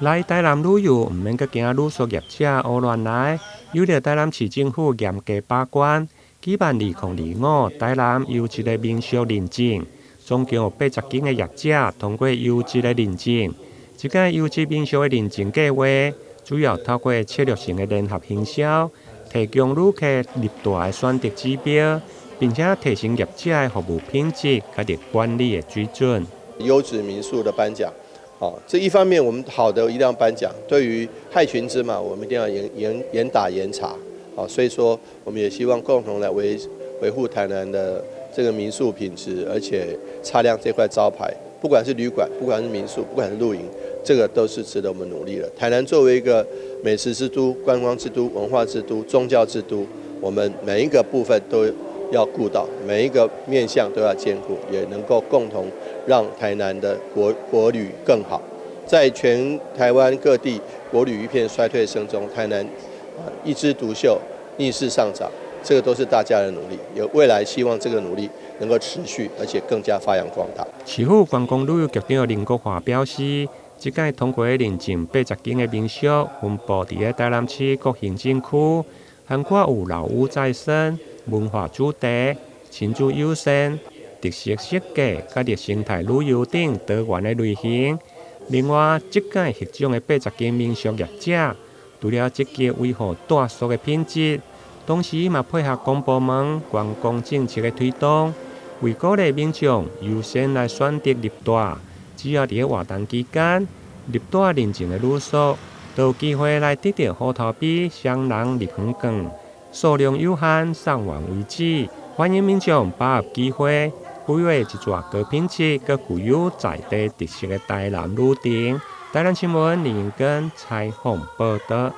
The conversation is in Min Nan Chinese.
來台南旅遊毋免閣驚旅宿業者胡亂來，有著台南市政府嚴格把關，舉辦2025台南優質的民宿認證，總共有80間的業者通過優質的認證。這個優質民宿的認證計劃，主要透過策略性的聯合行銷，提供旅客入蹛的選擇指標，並且提升業者的服務品質佮管理的水準。優質民宿的頒獎，好，這一方面我們好的一定要頒獎，對於害群之馬，我們一定要嚴嚴嚴打嚴查，好，所以說我們也希望共同來維護台南的這個民宿品質，而且擦亮這塊招牌，不管是旅館，不管是民宿，不管是露營，這個都是值得我們努力的。台南作為一個美食之都、觀光之都、文化之都、宗教之都，我們每一個部分都要顧到，每一個面向都要兼顧，也能夠共同讓台南的國旅更好。在全台灣各地國旅一片衰退聲中，台南一枝獨秀，逆勢上漲，這個都是大家的努力。有未來希望這個努力能夠持續，而且更加發揚光大。市府觀光旅遊局長林國華表示，這屆通過認證80間的民宿，分佈佇咧台南市各行政區，涵蓋有老屋再生、文化主題、親子友善、特色設計、佮生態旅遊等多元的類型。另外，這屆獲獎的80間民宿業者，除了積極維護住宿的品質，同時嘛配合公部門觀光政策的推動，為鼓勵民眾優先來選擇入蹛。只要佇咧活動期間入蹛認證的旅宿，都有機會來得著虎頭埤雙人入園券，數量有限，送完為止。歡迎民眾把握機會，規劃一逝高品質、閣具有在地特色的台南旅程。台南新聞林根採訪報導。